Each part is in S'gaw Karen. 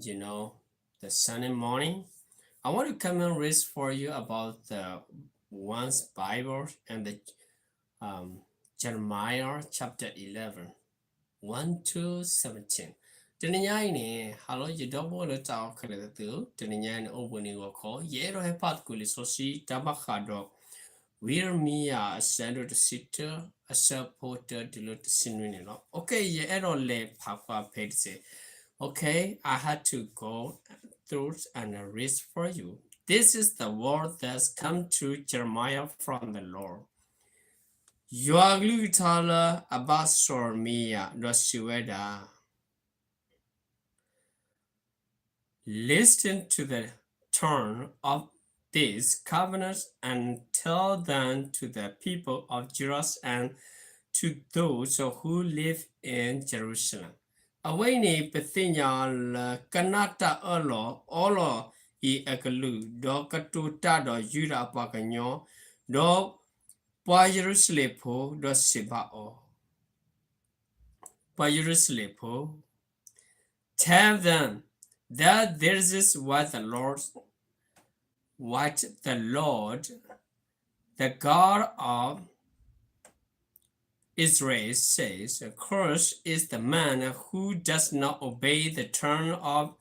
you know, the Sunday morning. I want to come and read for you about the one's Bible and the um, Jeremiah chapter eleven, one to seventeen. တနံၤညါအံၤန့ၣ် ဟါလီၤ ယဒီပုၢ်ဝဲၢ်လၢတၢ်အဲၣ်ခဲလၢာ်သ့ၣ်ဧၢ, တနံၤညါအံၤန့ၣ် အိၣ်ဘှံးနံၤဂီၤခီ ယအဲၣ်ဒိးဟဲဖးသကိးလံာ်စီဆှံတၢ်ဘၣ်ဃးဒီး ဝံယံရမံယၤ အဆၢဒိၣ်တဆံတၢ အဆၢဖိတၢတုၤလၢတဆံနွံန့ၣ်လီၤ. Okay, ယအဲၣ်ဒိးလဲၤဖးကွၢ်ဖဲတစဲး. Okay, I had to go through and read for you. This is the word that's come to Jeremiah from the Lord. ယွၤအကလုၢ်ကထါလၢအဘၣ်စီၤရမံယၤ ဒီးစံးဝဲဒၣ်, Listen to the term of this covenant and tell them to the people of Judah and to those who live in Jerusalem. အဝဲအံၤန့ၣ် ပသ့ၣ်ညါလၢကနၣ်တၢ်အၢၣ်လီၤအီလီၤအံၤအကလုၢ်, ဒီးကတိၤတၢ်ဒီးယူဒၤအပှၤကညီ, ဒီးပှၤယရူၤၡလ့ၣ်ဖိ, ဒီးစံးဘၣ်အီၤ, ပှၤယရူၤၡလ့ၣ်ဖိ, Tell them that this is what the Lord, what the Lord, the God of Israel says, Cursed is the man who does not obey the term of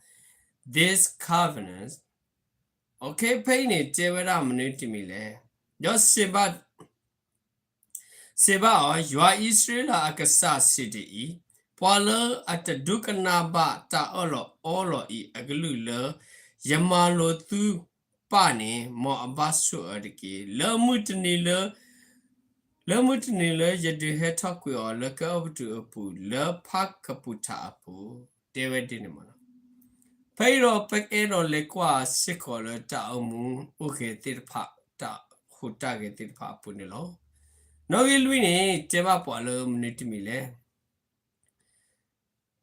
this covenant. Okay, ဖဲအံၤန့ၣ်တဲဝဲဒၣ်မနုၤတမံၤလဲၣ်. ဒီးစံးဘၣ် စံးဘၣ်အီၤ, ယွၤအံၣ်စရ့လးအကစၢ်စံးဒ်အံၤ, ပှၤလၢအတဒိကနၣ်ဘၣ်တၢ်အၢၣ်လီၤအီလီၤအံၤအကလုၢ်လၢယမၤလိာ်သုပၢ်န့ၣ်, မ်အဘၣ်ဆိၣ်အၢတက့ၢ်. လၢမုၢ်တနံၤလၢ လၢမုၢ်တနံၤလၢယဒုးဟဲထီၣ်ကွံာ်အီၤလၢကဲအီၤပတုာ်အပူၤ လၢဖးကပူၤထးအပူၤ, တဲဝဲဒ်န့ၣ်မးလီၤ. ဖဲအံၤဒီးပအဲၣ်ဒိးလဲၤကွၢ်စ့ၢ်ကီးလၢတၢ်အိၣ်မူအိၣ်ဂဲၤသ့ၣ်တဖၣ်, တၢ်ဟူးတၢ်ဂဲၤသ့ၣ်တဖၣ်အပူၤန့ၣ်လီၤ. နီၣ်ဂံၢ်လွံၢ်န့ၣ် တဲဘၣ်ပှၤလၢမနုၤတမံၤလဲၣ်.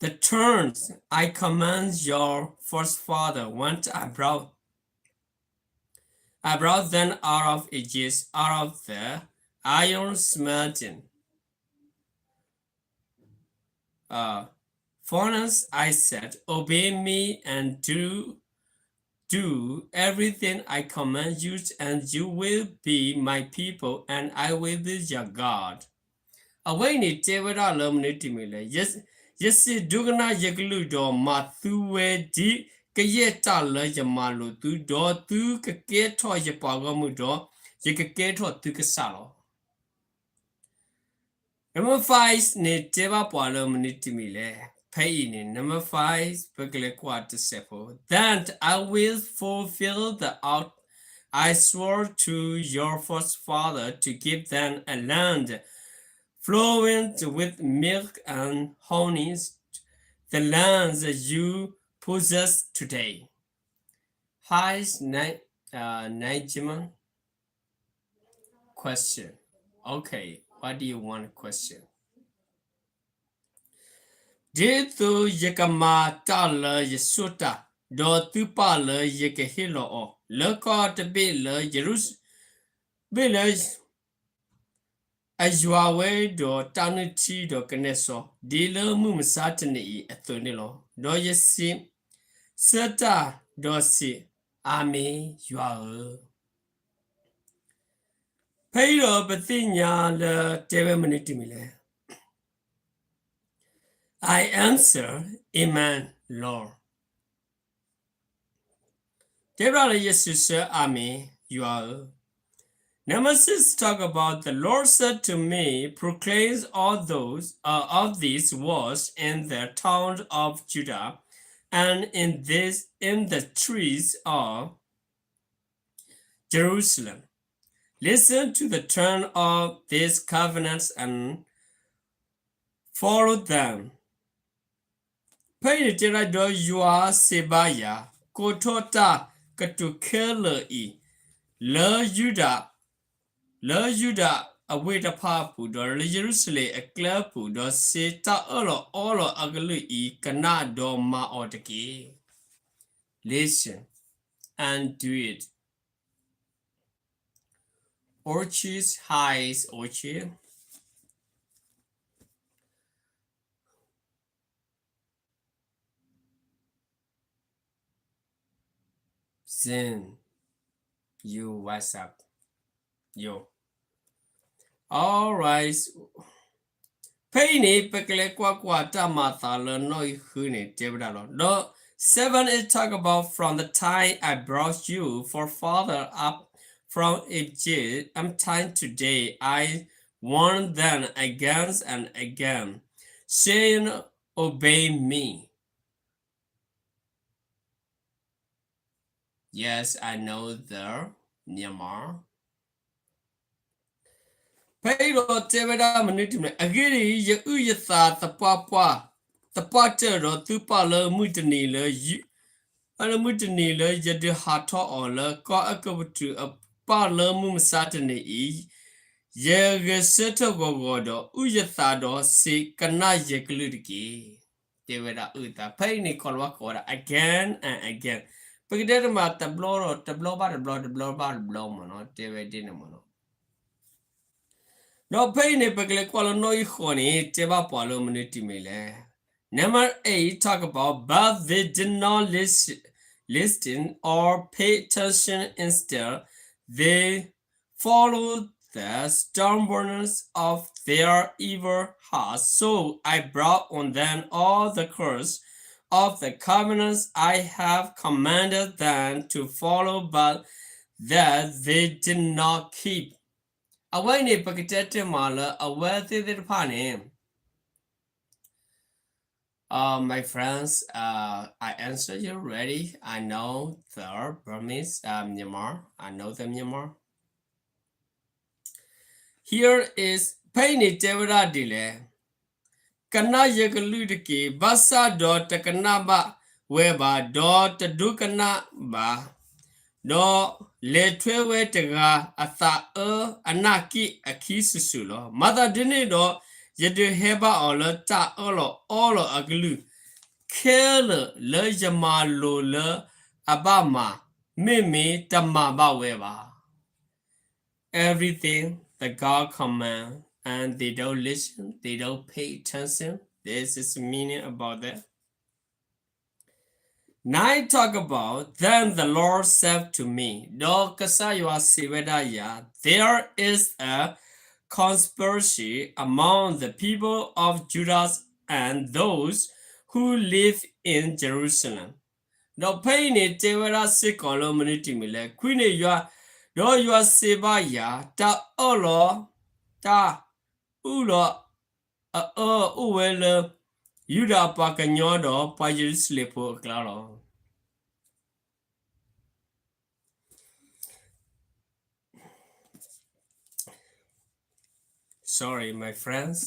The terms I command your forefather when I brought, I brought them out of Egypt, out of the iron smelting uh, furnace, I said, Obey me and do, do everything I command you, and you will be my people, and I will be your God. အဝဲအံၤန့ၣ်တဲဝဲဒၣ်လၢမနုၤတမံၤလဲၣ်. ယ, ယစံးဒိကနၣ်ယကလုၢ်ဒီးမၤသုဝဲဒ်ကယဲၢ်တၢ်လၢယမၤလိာ်သု, ဒီးသုကကဲထီၣ်ယပှၤဂီၢ်မုၢ်ဒီး ယကကဲထီၣ်သုကစၢ်လီၤ. Number fiveန့ၣ်တဲဘၣ်ပှၤလၢမနုၤတမံၤလဲၣ်. ဖဲအံၤန့ၣ် number five ပကလဲၤကွၢ်တစဲးဖိ. Then I will fulfill the oath I swore to your forefather to give them a land flowing with milk and honey, the land you possess today. Hi, Ni-, uh, Nigeman. Question. Okay, what do you want to question? ဒ်သိးယကမၤတၢ်လၢယဆိၣ်တၢ်, ဒီးသုပၢ်လၢယကဟ့ၣ်လီၤအီၤ, လၢကီၢ်တဘ့ၣ်လၢယရူၤ, ဘ့ၣ်လၢ အယွၤဝဲဒီးတၢ်နုၢ်ထံဒီးကနဲၣ်စီ, ဒ်လၢမုၢ်မဆါတနံၤအံၤအသိးန့ၣ်လီၤ. ဒီးယစံးဆၢတၢ်ဒီးစံး, အၤမ့ၣ်, ယွၤဧၢ. ဖဲအံၤဒီးပသ့ၣ်ညါလၢတဲဝဲမနုၤတမံၤလဲၣ်. I answer, Amen, Lord. တဲဘၣ်လၢယစံးဆၢ, အၤမ့ၣ်, ယွၤဧၢ. Number six talk about the Lord said to me, proclaim all those, uh, of these words in the town of Judah and in this, in the streets of Jerusalem. Listen to the term of these covenants and follow them. ဖဲအံၤန့ၣ်တဲဒၣ်, ဒီးယွၤစံးဘၣ်ယၤ, ကိးထီၣ်တၢ်ကတိၤခဲလၢာ်အံၤ လၢယူဒၤ, လၢယူဒၤအဝ့ၢ်တဖၣ်အပူၤ, ဒီးလၢယရူၤၡလ့ၣ်အကျဲအပူၤ, ဒီးစံးတၢ်အၢၣ်လီၤအီလီၤအကလုၢ်အံၤ ကနၣ်ဒီးမၤအီၤတက့ၢ်. Listen and do it. Orchid, hi, Orchid. Zin, you, what's up? Yo. All right. ဖဲအံၤန့ၣ် ပကလဲၤကွၢ်ကွၢ်တၢ်မၤအသးလၢနီၣ်ဂံၢ်ဃုန့ၣ် တဲဝဲဒၣ်လီၤ. The seven is talk about from the time I brought you forth, Father, up from Egypt, until today, I warn them again and again, saying, Obey me. Yes, I know the Myanmar. ဖဲအံၤဒီးတဲဝဲဒၣ်မနုၤတမံၤ, အဂ့ၢ်ဒ်အံၤ, ယအုၣ်ယသးသပှၢ်ပှၢ်, သပှၢ်တၢၢ်ဒီးသုပၢ်လၢမုၢ်တနံၤလၢ လၢမုၢ်တနံၤလၢယဒုးဟးထီၣ်အီၤလၢကီၢ်အဲၤကူပတူးအပၢ်လၢမုၢ်မဆါတနံၤအံၤ, ယဂဲၤဆၢထၢၣ်ဂီၤဂီၤဒီး အုၣ်ယသးဒီးစံး, ကနၣ်ယကလုၢ်တက့ၢ်. တဲဝဲဒၣ်အုၣ်သး, ဖဲအံၤန့ၣ် ကိၤလၤဝါကိးဝဲဒၣ် again and again. ပကတဲတမံၤ တဘျီဒီးတဘျီဘၣ်တဘျီ တဘျီဘၣ်တဘျီမ့ၢ်နီၤ, တဲဝဲဒ်န့ၣ်မ့ၢ်နီၤ. ဒီးဖဲအံၤန့ၣ် ပကလဲၤကွၢ်လၢနီၣ်ဂံၢ်ဃိးန့ၣ် တဲဘၣ်ပှၤလၢမနုၤတမံၤလဲၣ်. Number eight talk about, but they did not listen, listen or pay attention. Instead, they followed the stubbornness of their evil hearts. So I brought on them all the curse of the covenants I have commanded them to follow, but that they did not keep. အဝဲအံၤန့ၣ် ပကတဲတ့ၢ်မးလၢအဝဲသ့ၣ်သ့ၣ်တဖၣ်န့ၣ် Uh, my friends, uh, I answer you ready. I know the Burmese, uh, Myanmar. I know the Myanmar. Here is, ဖဲအံၤန့ၣ်တဲဝဲဒၣ်ဒ်လဲၣ်. ကနၣ်ယကလုၢ်တက့ၢ်, ဘၣ်ဆၣ်ဒီးတကနၣ်ဘၣ်ဝဲဘၣ်, ဒီးတဒိကနၣ်ဘၣ် ဒီးလဲၤထွဲဝဲတဂၤအသးအၢအနၢ်က့ၣ်အခံစုာ်စုာ်လီၤ. မၤသးဒ်န့ၣ်ဒီး ယဒုးဟဲဘၣ်အီၤလၢတၢ်အၢၣ်လီၤအီလီၤအကလုၢ်ခဲလၢာ်လၢယမၤလိာ်လၢအဘၣ်မၤ, မ့မ့ၢ်တမၤဘၣ်ဝဲဘၣ်. Everything the God command and they don't listen, they don't pay attention. This is the meaning about that. Nine talk about, then the Lord said to me, ဒီးကစၢ်ယွၤစံးဝဲဒၣ်ယၤ, There is a conspiracy among the people of Judah and those who live in Jerusalem. ဒီးဖဲအံၤန့ၣ်တဲဝဲဒၣ်စ့ၢ်ကီးလၢမနုၤတမံၤလဲၣ်, ခွံန့ၣ်ယွၤ, ဒီးယွၤစံးဘၣ်ယၤ, တၢ်အၢၣ်လီၤ, တၢ်အၢၣ်လီၤအအၢအိၣ်ဝဲလၢ ယူဒၤပှၤကညီဒီးပှၤယရူၤၡလ့ၣ်ဖိအကျါလီၤ. Sorry, my friends.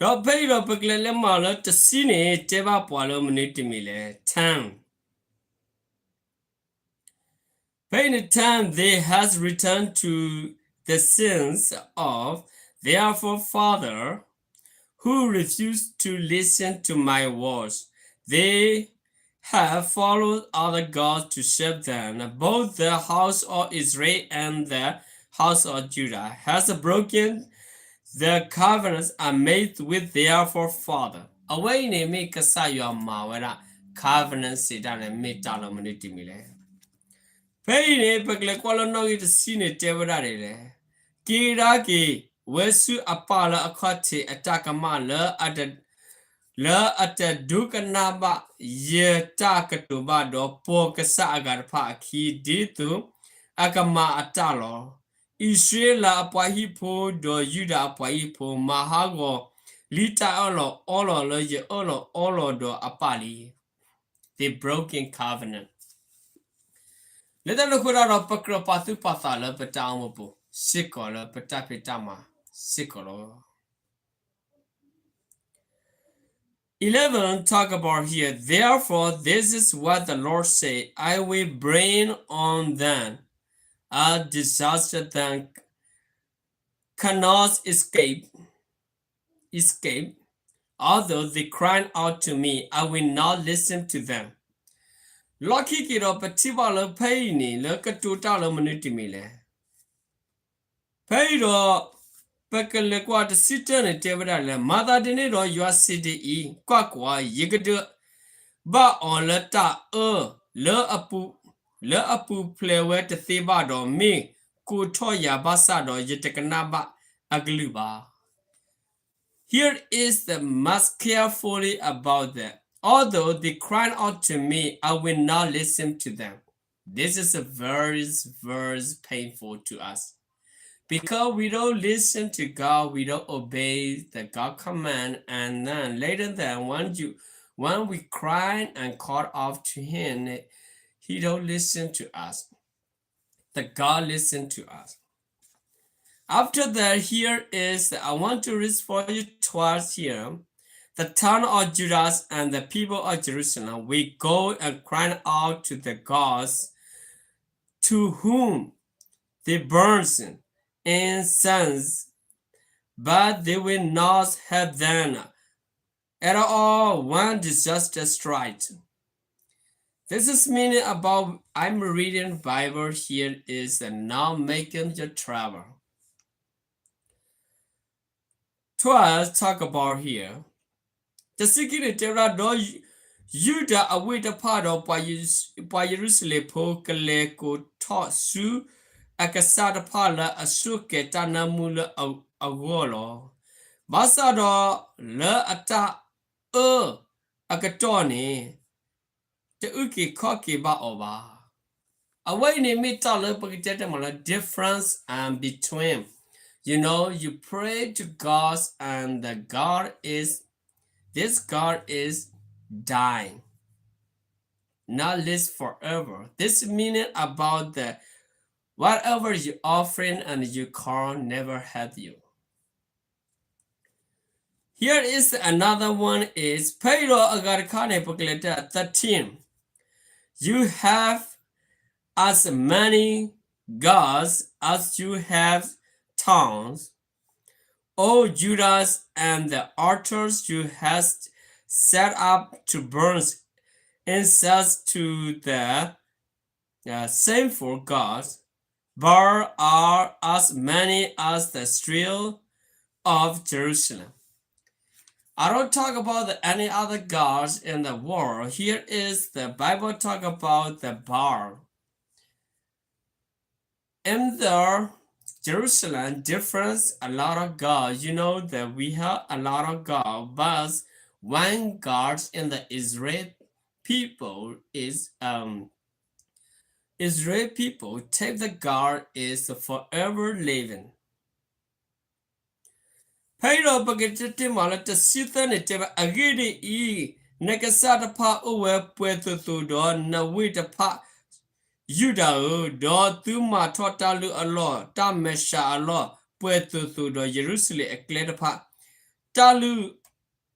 ဒီးဖဲအံၤဒီးပကလဲၤလၢမၤလၢတဆံန့ၣ် တဲဘၣ်ပှၤလၢမနုၤတမံၤလဲၣ်, ten. By the time they has returned to the sins of their forefather, who refused to listen to my voice, they have followed other gods to serve them. Both the house of Israel and the house of Judah has broken the covenants I made with their forefather. အဝဲအံၤန့ၣ်မ့ၢ်ကစၢ်ယွၤမၤဝဲဒၣ် covenant စံးတၢ်န့ၣ် မ့ၢ်တၢ်လီၤမနုၤတမံၤလဲၣ်. ဖဲအံၤန့ၣ် ပကလဲၤကွၢ်လၢနီၣ်ဂံၢ်တဆံန့ၣ် တဲဝဲဒၣ်ဒ်လဲၣ်. က့ၤကဒါက့ၤဝဲဆူအပၢ်လၢအခီၣ်ထံးအတၢ်ကမၣ်လၢ လၢအတဒိကနၣ်ဘၣ်ယတၢ်ကတိၤဘၣ်ဒီး ပိာ်ကစၢ်အဂၤတဖၣ်အခံ ဒ်သိးအကမၤအတၢ်လီၤ. အံၣ်စရ့လးအပှၤဟံၣ်ဖိ ဒီးယူဒၤအပှၤဟံၣ်ဖိ မၤဟးဂီၤလံတၢ်အၢၣ်လီၤအီလီၤလၢယအၢၣ်လီၤအီလီၤဒီးအပၢ်လံ. They broken covenant. လၢတၢ်န့ၣ်အဃိဒီး ပကြၢးပာ်သူၣ်ပာ်သးလၢပတၢ်အိၣ်မူပူၤ စ့ၢ်ကီးလၢပတၢ်ဖံးတၢ်မၤစ့ၢ်ကီးလီၤ. Eleven talk about here, therefore, this is what the Lord said, I will bring on them a disaster that cannot escape, escape, although they cry out to me, I will not listen to them. လီၢ်ခံက့ၤဒီး ပထံၣ်ဘၣ်လၢဖဲအံၤန့ၣ် လၢကတိၤတၢ်လၢမနုၤတမံၤလဲၣ်. ဖဲအံၤဒီး ပကလဲၤကွၢ်တဆံတၢန့ၣ် တဲဝဲဒၣ်လၢ မၤသးဒ်န့ၣ်ဒီး ယွၤစံးဒ်အံၤ, ကွၢ်ကွၢ်, ယကဒုးဘၣ်အီၤလၢတၢ်အၢၣ်လၢအပူၤ, လၢအပူၤဖျဲးဝဲတသ့ဘၣ်ဒီး မ့ၢ်ကိးထီၣ်ယၤဘၣ်ဆၣ်ဒီး ယတကနၣ်ဘၣ်အကလုၢ်ဘၣ်. Here is the most carefully about them. Although they cried out to me, I will not listen to them. This is a very, very painful to us. Because we don't listen to God, we don't obey the God command, and then later then when you when we cry and call out to him, he don't listen to us. The God listen to us. After that, here is, I want to read for you twice here. The town of Judah and the people of Jerusalem will go and cry out to the gods to whom they burns incense, but they will not help them at all when disaster strikes. This is meaning about I'm reading Bible here is not making your travel. Twelve talk about here. တဆံခံန့ၣ်တဲဝဲဒၣ်ဒီး ယူဒၤအဝ့ၢ်တဖၣ်ဒီး ပှၤယရူၤၡလ့ၣ်ဖိကလဲၤကိးထီၣ်ဆူ အကစၢ်တဖၣ်လၢအစူၢ်ကဲၤတၢ်နၢမူလၢအဂီၢ်လီၤ. ဘၣ်ဆၣ်ဒီးလၢအတၢ်အၢအကတီၢ်န့ၣ် တအုၣ်က့ၤခီၣ်က့ၤဘၣ်အီၤဘၣ်. အဝဲအံၤန့ၣ်မ့ၢ်တၢ်လၢပကတဲတမးလၢ difference and between, you know, you pray to God and the God is, this God is dying, not live forever. This meaning about the whatever you offering and you call never help you. Here is another one is ဖဲအံၤဒီးအဂၤတခါန့ၣ် ပကလဲၤတၢ် thirteen. You have as many gods as you have towns, O Judah, and the altars you have set up to burn incense to the uh, shameful gods, Baal are as many as the street of Jerusalem. I don't talk about the, any other gods in the world. Here is the Bible talk about the Baal. In the Jerusalem, difference a lot of God. You know that we have a lot of God, but one God in the Israel people is um Israel people take the God is forever living. ဖဲအံၤဒီးပကတဲတ့ၢ်မးလၢတဆံသၢန့ၣ်တဲဝဲ အဂ့ၢ်ဒ်အံၤ, နကစၢ်တဖၣ်အိၣ်ဝဲပှဲၤသိးသိးဒီးနဝ့ၢ်တဖၣ် ယူဒၤဧၢ, ဒီးသုမၤထီၣ်တၢ်လုၢ်အလီၢ် တၢ်မဲာ်ဆှးအလီၢ် ပှဲၤသိးသိးဒီးယရူၤၡလ့ၣ်အကျဲတဖၣ် တၢ်လုၢ်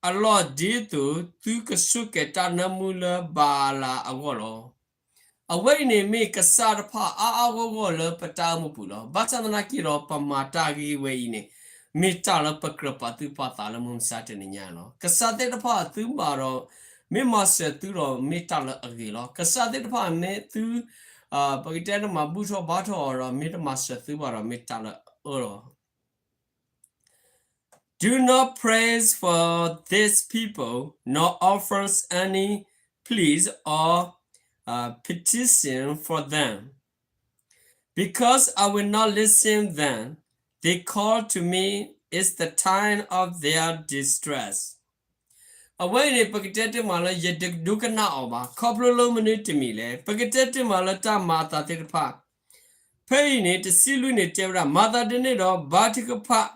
အလီၢ်ဒ်သိးသုကစူၢ်ကဲၤတၢ်နၢမူလၢဘၤအၤလးအဂီၢ်လီၤ. အဝဲအံၤန့ၣ်မ့ၢ်ကစၢ်တဖၣ်အါအါဂီၢ်ဂီၢ်လၢပတၢ်အိၣ်မူပူၤလီၤ. ဘၣ်ဆၣ်သနာ်က့ဒီး ပမၤတၢ်ဂ့ၢ်ဝဲအံၤန့ၣ် မ့ၢ်တၢ်လၢပကြၢးပာ်သူၣ်ပာ်သးလၢမုၢ်မဆါတနံၤညါလီၤ. ကစၢ်သ့ၣ်တဖၣ်သုမၤဒီး မ့ၢ်မၤစၢၤသုဒီးမ့ၢ်တၢ်လၢအဂ့ၤလီၤ. ကစၢ်သ့ၣ်တဖၣ်မ့ၢ်သု ပကတဲတမၤဘူၣ်ထီၣ်ဘါထီၣ်အီၤဒီး မ့ၢ်တမၤစၢၤသုဘၣ်ဒီး မ့ၢ်တၢ်လၢအအၢလီၤ. Do not pray for these people, nor offer any pleas or uh, petition for them, because I will not listen them. They call to me is the time of their distress. အဝဲအံၤန့ၣ် ပကတဲတ့ၢ်မးလၢယတဒိကနၣ်အီၤဘၣ်. ခီဖျိလၢမနုၤတမံၤလဲၣ်. ပကတဲတ့ၢ်မးလၢတၢ်မၤအသးသ့ၣ်တဖၣ် ဖဲအံၤန့ၣ် တဆံလွံၢ်န့ၣ်တဲဝဲဒၣ် မၤသးဒ်န့ၣ်ဒီး ဘါထုကဖၣ်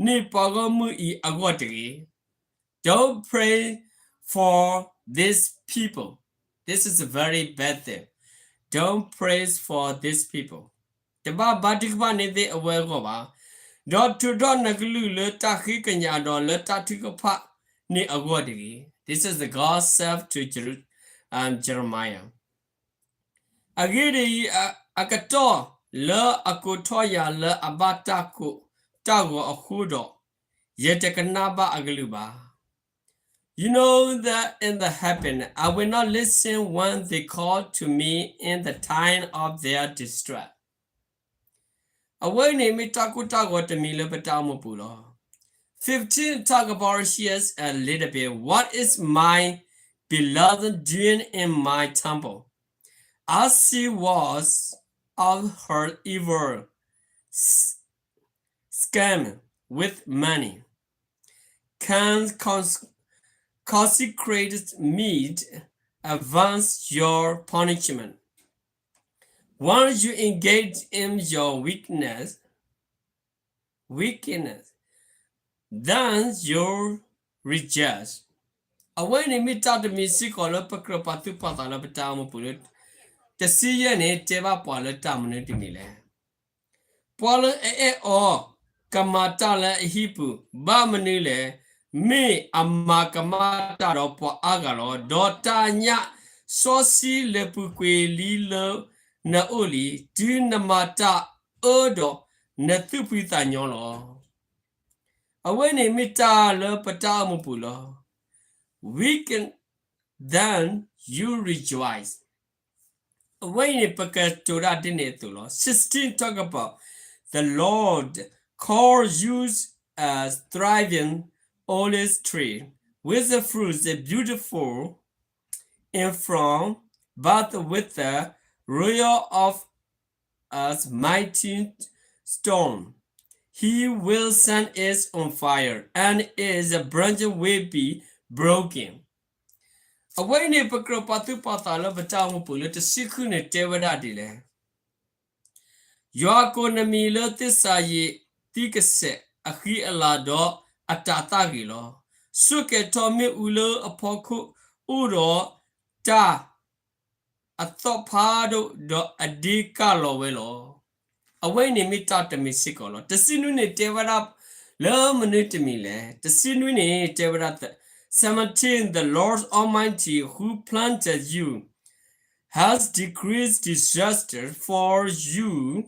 န့ၢ်ပှၤဂီၢ်မုၢ်အံၤအဂီၢ်တဂ့ၤ. Don't pray for these people. This is a very bad thing. Don't pray for these people. တဘၣ်ဘါထုကဖၣ်န့ၢ်သ့ၣ်အဝဲအဂီၢ်ဘၣ်. ဒီးထုးထီၣ်နကလုၢ်လၢတၢ်ဃ့ကညးဒီးလၢတၢ်ထုကဖၣ်န့ၣ်အဂီၢ်တဂ့ၤ. This is the God said to Jeru- um, Jeremiah. အဂ့ၢ်ဒ်အံၤ, အကတီၢ်လၢအကိးထီၣ်ယၤလၢအဘၣ်တၢ်ကိးတၢ်ဂီၤအဃိဒီး, ယတကနၣ်ဘၣ်အကလုၢ်ဘၣ်. You know that in the heaven, I will not listen when they call to me in the time of their distress. အဝဲအံၤန့ၣ်မ့ၢ်တၢ်ကိၢ်တၢ်ဂီၤတမံၤလၢပတၢ်အိၣ်မူပူၤလီၤ. Fifteen, talk about here a little bit. What is my beloved doing in my temple? as she was of her evil s-, scheme with money. Can cons-, consecrate meat, advance your punishment. Once you engage in your weakness, wickedness, then you reject. အဝဲန့ၣ်မ့ၢ်တၢ်တမံၤစ့ၢ်ကီးလၢပကြၢးပာ်သူၣ်ပာ်သးလၢပတၢ်အိၣ်မူပူၤလၢ တဆံယဲၢ်န့ၣ် တဲဘၣ်ပှၤလၢတၢ်မနုၤတမံၤလဲၣ်. ပှၤလၢအအဲၣ်အီၤ ကမၤတၢ်လၢအဟံၣ်ပူၤ ဘၣ်မနုၤလဲၣ်, မ့ၢ်အမၤကမၣ်တၢ်ဒီးပှၤအါဂၤလီၤ. ဒီးတၢ်ညၣ်စီဆှံလၢပူၤကွံာ်လံလၢနအိၣ်လံ, တုၤနမၤတၢ်အၢဒီး နသူၣ်ဖှံသးညီလီၤ. အဝဲန့ၣ်မ့ၢ်တၢ်လၢပတၢ်အိၣ်မူပူၤလီၤ. Weaken, then you rejoice. အဝဲအံၤန့ၣ် ပကတိၤဒၣ်ဒ်န့ၣ်အသိးလီၤ. Sixteen talk about the Lord call you a thriving olive tree with the fruits beautiful in front, but with the root of a mighty stone. He will set it on fire, and its branch will be broken. အဝဲအံၤန့ၣ် ပကြၢးပာ်သူၣ်ပာ်သးလၢပတၢ်အိၣ်မူပူၤလၢ တဆံဃုန့ၣ် တဲဝဲဒၣ်ဒ်လဲၣ်. ယွၤကိးနမံၤလၢသ့ၣ်စၤယံး သံကစဲး အဃံအလၤဒီးအတၤသၣ်ဂ့ၤလီၤ. ဆိၣ်ကဲၤထီၣ်မ့ၣ်အူလၢအဖီခိၣ် အိၣ်ဒီးတၢ် အသီၣ်ဖးဒိၣ် ဒီးအဒ့ကၢ်လီၤဝဲလီၤ. အဝဲအံၤန့ၣ်မ့ၢ်တၢ်တမံၤစ့ၢ်ကီးလီၤ. တဆံနွံန့ၣ် တဲဝဲဒၣ်လၢမနုၤတမံၤလဲၣ်. တဆံနွံန့ၣ် တဲဝဲဒၣ် seventeen, the Lord Almighty who planted you has decreed disaster for you,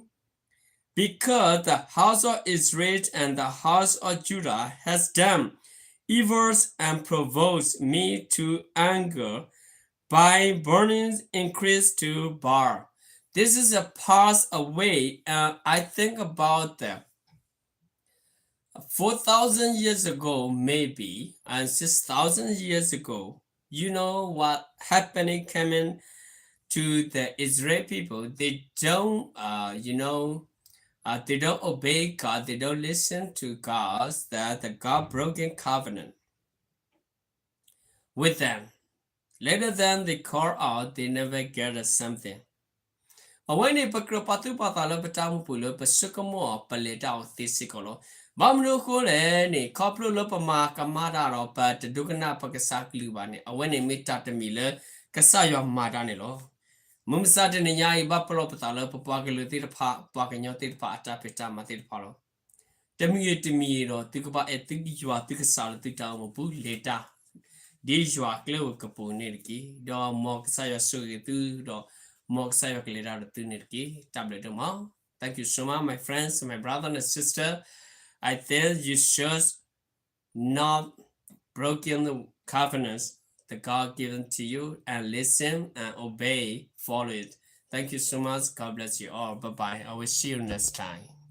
because the house of Israel and the house of Judah has done evils and provoked me to anger by burning incense to Baal. This is a pass away, and I think about them. Four thousand years ago, maybe, and six thousand years ago, you know what happening coming to the Israel people? They don't, uh, you know, uh, they don't obey God. They don't listen to God. That the God broken covenant with them. Later then they call out, they never get something. အဝဲန့ၣ် ပကြၢးပာ်သူၣ်ပာ်သးလၢပတၢ်အိၣ်မူပူၤလၢ ပဆိကမိၣ်အီၤပလဲၤတၢ်အီၤသ့စ့ၢ်ကီးလီၤ. ဘၣ်မနုၤအဃိလဲၣ်န့ၣ် ခီဖျိလၢပမၤကမၣ်တၢ်ဒီး ပတဒိကနၣ်ပကစၢ်ကလုၢ်ဘၣ်န့ၣ် အဝဲန့ၣ်မ့ၢ်တၢ်တမံၤလၢကစၢ်ယွၤမၤတၢ်န့ၣ်လီၤ. မုၢ်မဆါတနံၤညါအံၤ ဘၣ်ပလီၢ်ပသးလၢပပှၤကလုာ်သ့ၣ်တဖၣ် ပှၤကညီသ့ၣ်တဖၣ်အတၢ်ဖံးတၢ်မၤသ့ၣ်တဖၣ်လီၤ. တမံၤဂ့ၤတမံၤဂ့ၤဒီး သုကဘၣ်အဲၣ်သုယွၤသုကစၢ်လၢသုတၢ်အိၣ်မူပူၤလဲၤတၢ် ဒ်ယွၤအကျဲဧိၤကပူၤန့ၣ်တက့ၢ်. ဒီးမ်ကစၢ်ယွၤဆိၣ်ဂ့ၤသုဒီး မ်ကစၢ်ယွၤကလဲၤတၢ်ဒီးသုန့ၣ်တက့ၢ်. တၢ်ဘျုးဒိၣ်မး. Thank you so much, my friends, my brother and sister. I think you should not broken the covenants that God given to you and listen and obey, follow it. Thank you so much. God bless you all. Bye bye. I will see you next time.